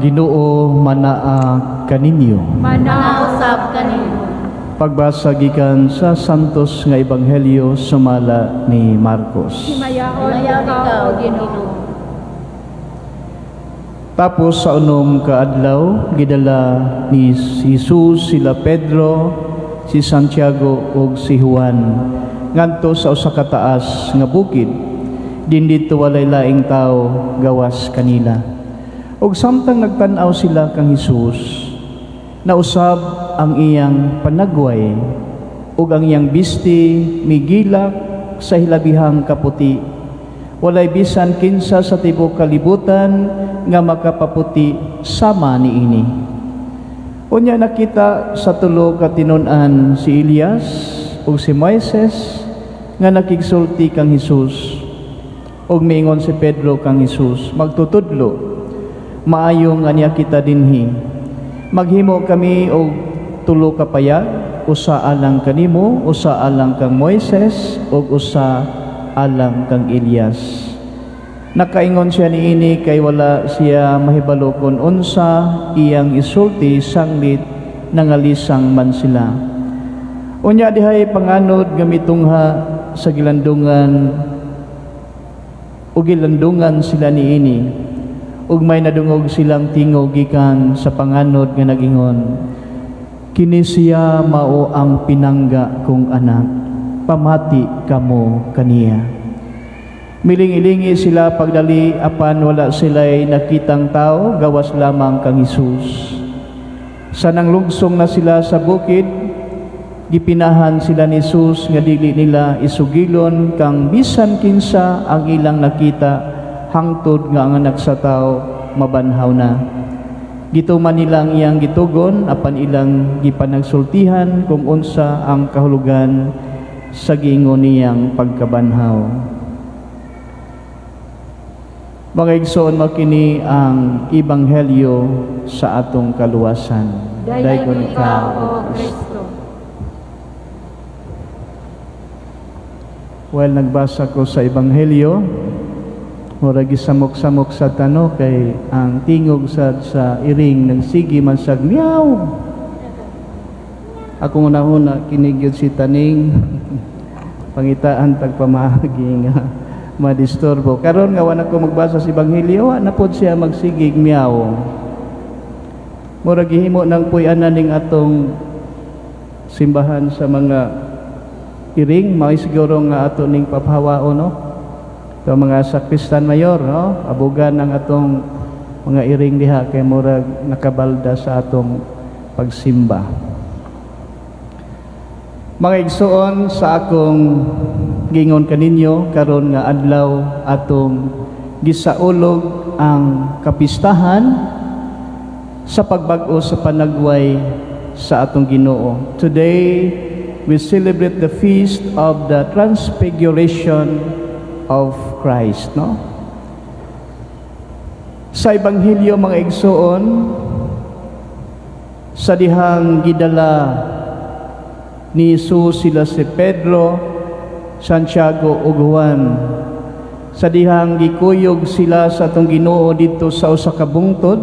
Ginoo manaa kaninyo. Manaa usab kanimo. Pagbasa gikan sa Santos nga Ebanghelyo sumala ni Marcos. Himayaon ikaw, O Ginoo. Tapos sa unom ka adlaw, gidala ni Jesus sila Pedro, si Santiago ug si Juan ngadto sa usa ka taas nga bukid. Din didto walay laing tao gawas kanila. Ug samtang nagtan-aw sila kang Jesus, nausab ang iyang panagway ug ang iyang bisti migilak sa hilabihang kaputi. Walay bisan kinsa sa tibuok kalibutan nga makapaputi sama niini. Unya nakita sa tulo ka tinun-an si Elias ug si Moises nga nakigsulti kang Hesus. Ug miingon si Pedro kang Hesus, "Magtutudlo, maayo nga ania kita dinhi. Maghimo kami og tulo ka payag, usa alang kanimo, usa alang kang Moises, ug usa alang kang Elias." Nakaingon siya niini kay wala siya mahibalo kon unsa iyang isulti sanglit nangalisang man sila. Unya dihay panganod nga mitungha sa gilandungan ug gilandungan sila niini, ug may nadungog silang tingog gikan sa panganod nga nagingon, "Kini siya mao ang pinangga kong anak, pamati kamo kaniya." Milingi-lingi sila pagdali, apan wala sila'y nakitang tao gawas lamang kang Hesus. Sa nanglugsong na sila sa bukid, gipinahan sila ni Jesus nga dili nila isugilon kang bisan kinsa ang ilang nakita hangtod nga ang Anak sa Tao mabanhaw na. Gituman nila ang iyang gitugon, apan ilang gipanagsultihan kung unsa ang kahulugan sa giingon niyang pagkabanhaw. Mga igsoon, mao kini ang ebanghelyo sa atong kaluwasan. Daygon ikaw, O Kristo. Well, nagbasa ko sa ebanghelyo, murag gisamok-samok sa tano kay ang tingog sa iring nagsigi man sag meow. Ako una-una kini gyud si Taning, pangitaan tag pamaagi nga madisturbo. Karon nga wala ko magbasa sa ebanghelyo, wa na pod siya magsigig meow. Murag gihimo ng puy-anan ning atong simbahan sa mga iring, mao siguro nga ato ning papahawaon, no? Ito mga sakristan mayor, no? Abugan ng atong mga iring diha kay murag nakabalda sa atong pagsimba. Mga igsoon, sa akong gingon kaninyo, karon nga adlaw atong gisaulog ang kapistahan sa pagbag-o sa panagway sa atong Ginoo. Today we celebrate the feast of the Transfiguration of Christ, no? Sa ebanghelyo, mga igsoon, sa dihang gidala ni Jesus sila si Pedro, Santiago ug Juan, sa dihang gikuyog sila sa atong Ginoo didto sa usa ka bungtod,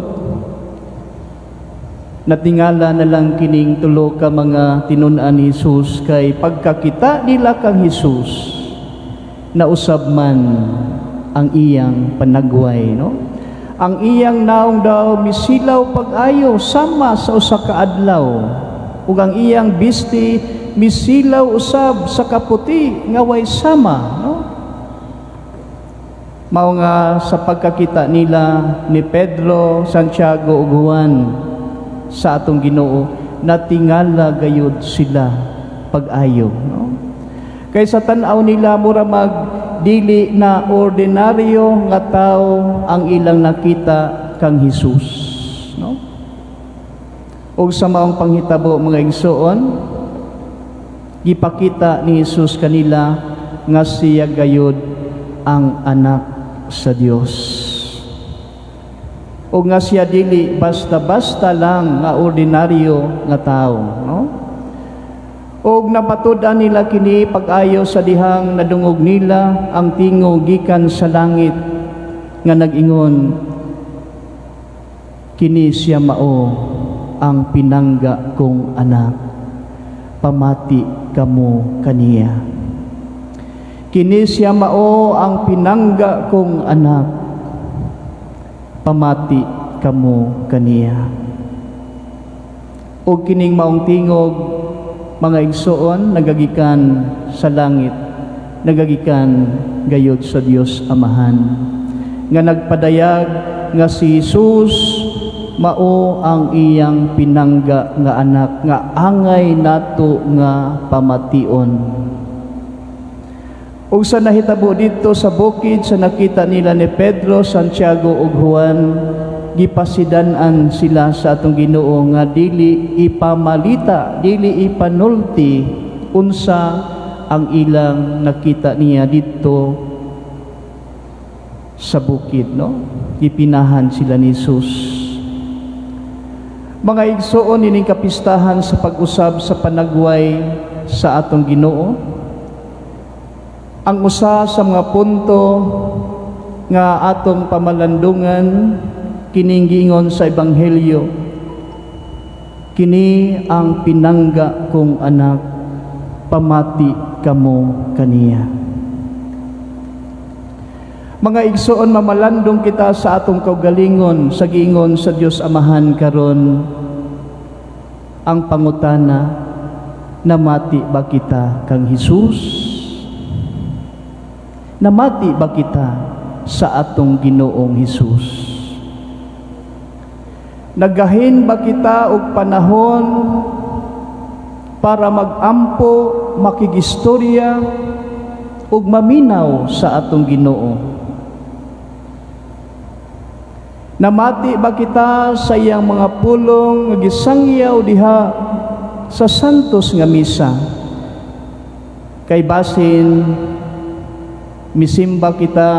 natingala na lang kining tulo ka mga tinun-an ni Jesus kay pagkakita nila kang Jesus, nausab man ang iyang panagway, no? Ang iyang naong daw misilaw pag-ayo sama sa usa ka adlaw, ug ang iyang bisti misilaw usab sa kaputi nga way sama, no? Mao nga sa pagkakita nila ni Pedro, Santiago ug Juan sa atong Ginoo, natingala gayud sila pag-ayo, no? Kay sa tan-aw nila, mura mag dili na ordinaryo nga tao ang ilang nakita kang Hesus, no? Ug sa maong panghitabo, mga igsoon, gipakita ni Hesus kanila nga siya gayud ang Anak sa Dios. O nga siya dili basta-basta lang nga ordinaryo nga tao, no? Og napatud-an nila kini pag-ayo sa dihang nadungog nila ang tingog gikan sa langit nga nag-ingon, "Kini siya mao ang pinangga kong anak. Pamati kamo kaniya." "Kini siya mao ang pinangga kong anak. Pamati kamo kaniya." O kining maong tingog, mga igsoon, nagagikan sa langit, nagagikan gayod sa Dios Amahan, nga nagpadayag nga si Jesus mao ang iyang pinangga nga anak nga angay nato nga pamation. Ug sa nahitabo dito sa bukid, sa nakita nila ni Pedro, Santiago ug Juan, gipasidan-an sila sa atong Ginoo nga dili ipamalita, dili ipanulti unsa ang ilang nakita niya dito sa bukid, no? Gipinahan sila ni Jesus. Mga igsoon, ining kapistahan sa pag-usab sa panagway sa atong Ginoo, ang usa sa mga punto nga atong pamalandungan, kining giingon sa ebanghelyo, "Kini ang pinangga kong anak, pamati kamo kaniya." Mga igsoon, mamalandong kita sa atong kaugalingon sa giingon sa Dios Amahan karon. Ang pangutana, namati ba kita kang Hesus? Namati ba kita sa atong Ginoong Hesus? Nagahin ba kita og panahon para magampo, makigistorya ug maminaw sa atong Ginoo? Namati ba kita sa iyang mga pulong nga gisangyaw diha sa Santos nga Misa? Kay basin misimba kita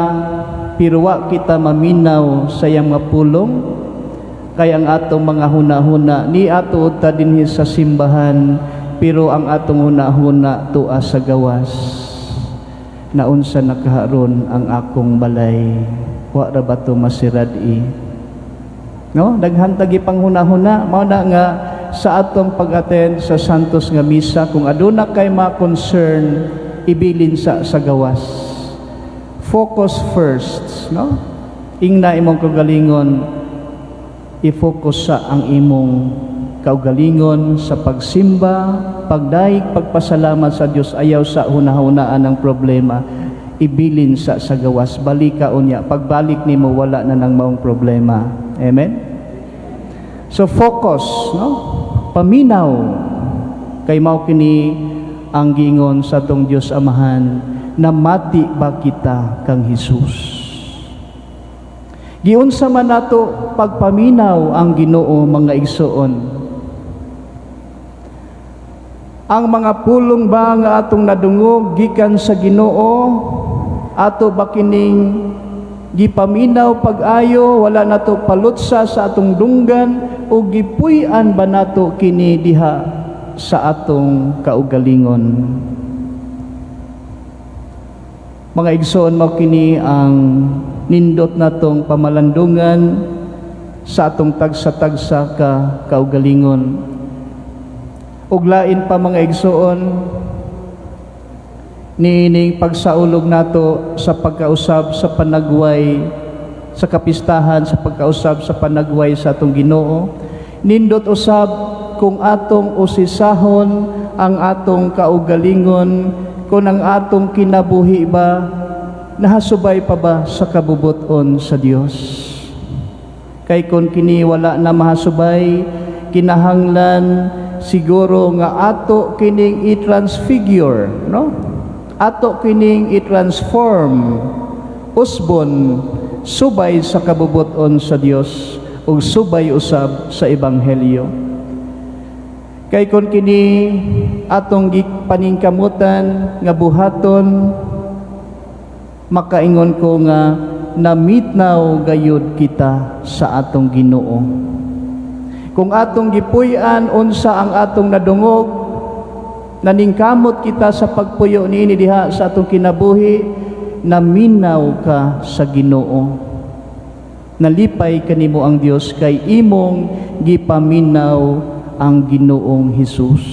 pero wa kita maminaw sa iyang mga pulong, kay ang atong mga huna-huna ni ato ta dinhi sa simbahan, pero ang atong huna-huna tua sa gawas. "Naunsa na kaharon ang akong balay? Wa ra ba to masirad-i?" No, daghan tagi panghuna-huna. Mao na nga sa atong pag-attend sa Santos nga Misa, kung aduna kay ma concern, ibilin sa gawas. Focus first, no? Ingna imong kaugalingon, i-focus sa ang imong kaugalingon sa pagsimba, pagdaig, pagpasalamat sa Dios. Ayaw sa hunahunaan ng problema, ibilin sa gawas. Balika unya. Pagbalik nimo, wala na nang maong problema. Amen. So focus, no? Paminaw kay mao kini ang giingon sa atong Dios Amahan: "Namati ba kita kang Hesus?" Giunsa man nato pagpaminaw ang Ginoo, mga igsoon? Ang mga pulong ba nga atong nadungog gikan sa Ginoo, ato ba kining gipaminaw pag-ayo, wala nato palutsa sa atong dunggan, o gipuy-an ba nato kini diha sa atong kaugalingon? Mga igsoon, mao kini ang nindot natong pamalandungan sa atong tagsa-tagsa ka kaugalingon. Ug lain pa, mga igsoon, niining pagsaulog nato sa pagkausab sa panagway, sa kapistahan sa pagkausab sa panagway sa atong Ginoo, nindot usab kung atong usisahon ang atong kaugalingon, kung ang atong kinabuhi ba nahasubay pa ba sa kabubuton sa Dios. Kay kung kini wala na mahasubay, kinahanglan siguro nga ato kining i-transfigure, no? Ato kining i-transform usbon subay sa kabubuton sa Dios ug subay usab sa ebanghelyo. Kay kung kini atong gipaningkamutan nga buhaton, makaingon ko nga namitnaw gayud kita sa atong Ginoo. Kung atong gipuy-an unsa ang atong nadungog, naningkamot kita sa pagpuyo niini diha sa atong kinabuhi, naminaw ka sa Ginoo. Nalipay kanimo ang Dios kay imong gipaminaw ang Ginoong Hesus.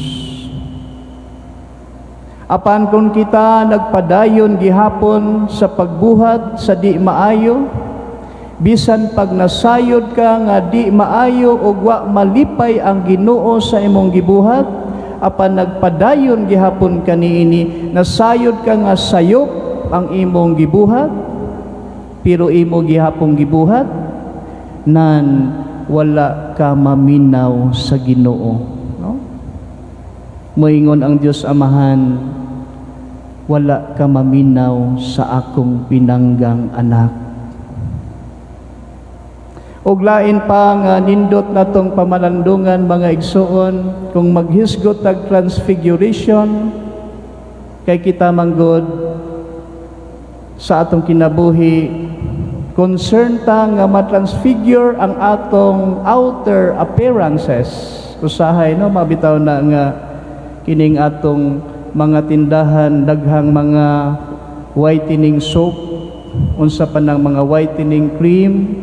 Apan kung kita nagpadayon gihapon sa pagbuhat sa di maayo, bisan pag nasayod ka nga di maayo ug wa malipay ang Ginoo sa imong gibuhat, apan nagpadayon gihapon kaniini, nasayod ka nga sayop ang imong gibuhat, pero imo gihapong gibuhat, nan wala ka maminaw sa Ginoo, no? Moingon ang Dios Amahan, "Wala ka maminaw sa akong pinanggang anak." Ug lain pa nga nindot natong pamalandungan, mga igsuon, kung maghisgot tag transfiguration, kay kita manggod sa atong kinabuhi, concern ta nga ma-transfigure ang atong outer appearances. Usahay, no, mabitaw na nga kining atong mga tindahan, daghang mga whitening soap, unsa pa nang mga whitening cream,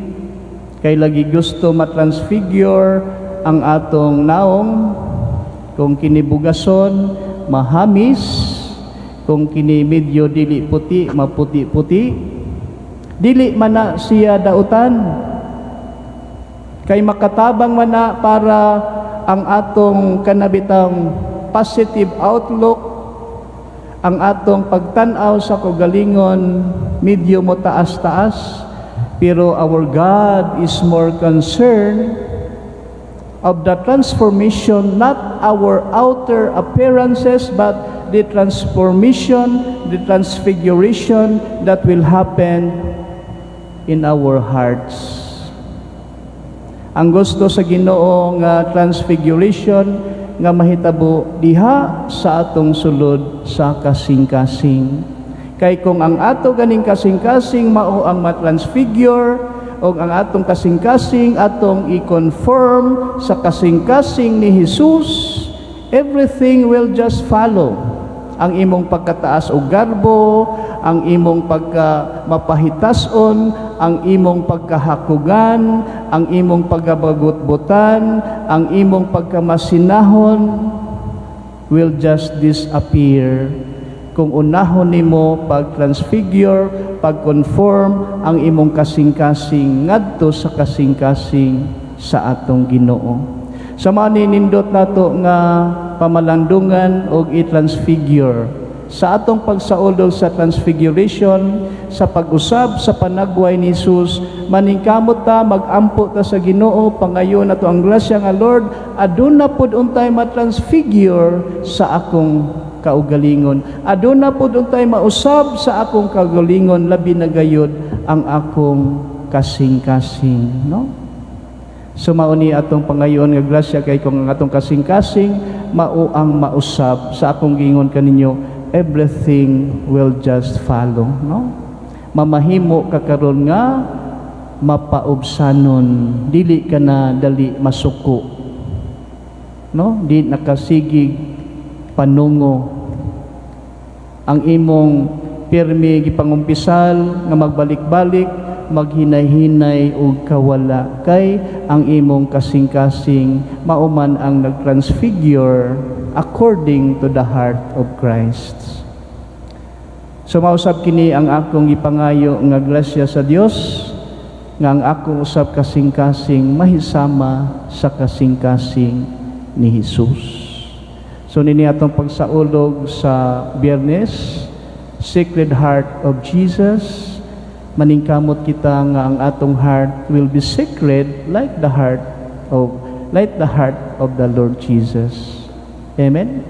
kay lagi gusto ma-transfigure ang atong naong. Kung kini bugason, mahamis. Kung kini medyo dili puti, maputi-puti. Dili man na siya dautan kay makatabang man na para ang atong kanabitang positive outlook, ang atong pagtan-aw sa kaugalingon medyo mo taas-taas. Pero our God is more concerned of the transformation, not our outer appearances, but the transformation, the transfiguration that will happen in our hearts. Ang gusto sa Ginoo nga transfiguration nga mahitabo diha sa atong sulod sa kasing-kasing. Kay kung ang ato ganing kasing-kasing mao ang matransfigure o ang atong kasing-kasing atong i-conform sa kasing-kasing ni Jesus, everything will just follow. Ang imong pagkataas og garbo, ang imong pagka mapahitason, ang imong pagkahakugan, ang imong pagkabagutbutan, ang imong pagkamasinahon will just disappear kung unahon nimo pag-transfigure, pag-conform ang imong kasing-kasing ngadto sa kasing-kasing sa atong Ginoo. Sa mga ninindot nato nga pamalandungan og i-transfigure sa atong pagsaulog sa transfiguration, sa pag-usab sa panagway ni Jesus, maningkamot ta, magampo ta sa Ginoo, pangayo nato ang grasya nga, "Lord, aduna pod untay ma-transfigure sa akong kaugalingon. Aduna pod untay mausab sa akong kaugalingon, labi na gayud ang akong kasing-kasing," no? So mao ni atong pangayoon nga grasya, kay kung ang atong kasing-kasing mao ang mausab sa akong giingon kaninyo, everything will just follow, no? Mamahimo ka karon nga mapaubsanon, dili ka na dali masuko, no? Di nakasigig panungo ang imong pirmi gipangumpisal nga magbalik-balik, maghinay-hinay og kawala, kay ang imong kasing-kasing mao man ang nagtransfigure according to the heart of Christ. So mausab kini ang akong gipangayo nga grasya sa Dios, nga ang akong usab kasing-kasing mahisama sa kasing-kasing ni Jesus. So nini atong pagsaulog sa Biyernes, Sacred Heart of Jesus, maningkamot kita nga ang atong heart will be sacred like the heart of the Lord Jesus. Amen.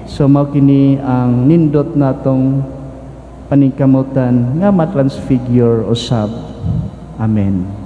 So mao kini ang nindot natong paningkamutan nga matransfigure usab. Amen.